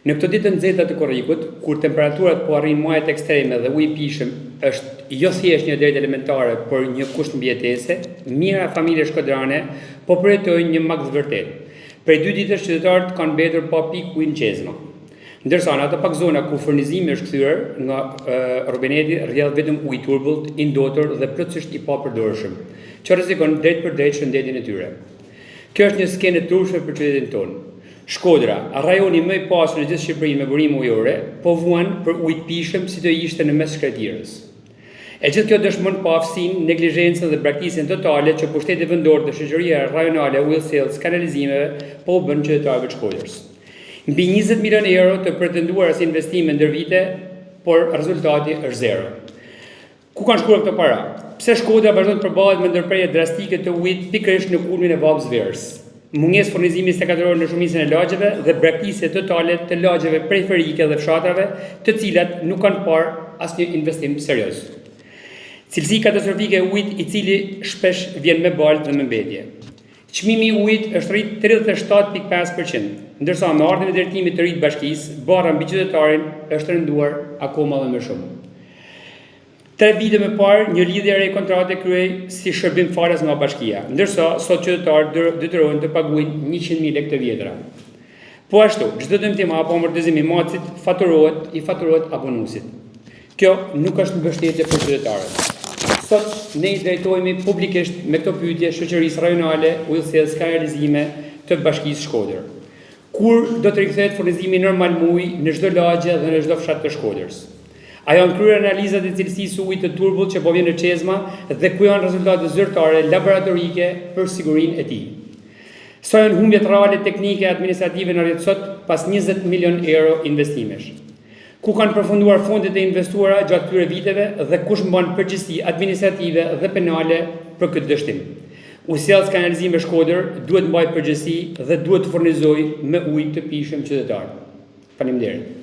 Në këto ditë të nxehta të korrikut, kur temperaturat po arrijnë majat ekstreme dhe uji i pijshëm është jo thjesht një e drejtë elementare, por një kusht mbijetese, mijëra familje shkodrane po përjetojnë një makth të vërtetë. Prej dy ditësh qytetarët kanë mbetur pa pikë ujë në çezma. Ndërsa në ato pak zona ku furnizimi është kthyer, nga rubineti rrjedh vetëm ujë i turbullt, i ndotur dhe plotësisht i papërdorshëm, që rrezikon drejtpërdrejt shëndetin e tyre. Kjo është një skenë e turpshme për qytetin tonë. Shkodra, rajoni më i pasur në gjithë Shqipërinë me burime ujore, po vuan për ujë të pijshëm si të ishte në mes shkretëtirës. E gjithë kjo dëshmon paaftësinë, neglizhencën dhe braktisjen totale që pushteti vendor dhe shoqëria rajonale e ujësjellës kanalizimeve po u bën qytetarëve të Shkodrës. Mbi 20 milionë euro të pretenduara si investime ndër vite, por rezultati është zero. Ku kanë shkuar këto para? Pse Shkodra vazhdon të përballet me ndërprerje drastike të ujit pikërisht në kulmin e vapës verës? Mungesë furnizimi 24 orë në shumicën e lagjeve dhe braktisje totale të lagjeve periferike dhe fshatrave, të cilat nuk kanë parë asnjë investim serioz. Cilësi katastrofike e ujit i cili shpesh vjen me baltë dhe me mbetje. Çmimi i ujit është rrit 37.5%, ndërsa me ardhjen e drejtimit të ri të bashkisë, barra mbi qytetarin është rënduar akoma dhe më shumë. Tre vite më parë, një lidhje e re kontrate kryhej si shërbim falas nga bashkia, ndërsa sot qytetarët detyrohen të paguajnë 100.000 lekë të vjetra. Po ashtu, çdo dëmtim apo amortizim i matësit faturohet, i faturohet abonuesit. Kjo nuk është mbështetje për qytetarët. Sot ne i drejtohemi publikisht me këto pyetje shoqërisë rajonale ujësjellës kanalizime të Bashkisë Shkodër. Kur do të rikthehet furnizimi normal me ujë në çdo lagje dhe në çdo fshat të Shkodrës? A janë kryer analizat e cilësisë së ujit të turbullt që po vjen në çezma dhe ku janë rezultatet zyrtare laboratorike për sigurinë e tij? Sa janë humbjet reale teknike e administrative në rrjet sot pas 20 milion euro investimesh? Ku kanë përfunduar fondet e investuara gjatë këtyre viteve dhe kush mban përgjegjësi administrative dhe penale për këtë dështim? Ujësjellës Kanalizime Shkodër duhet mbajë përgjegjësi dhe duhet të furnizojë me ujë të pijshëm qytetarët. Faleminderit.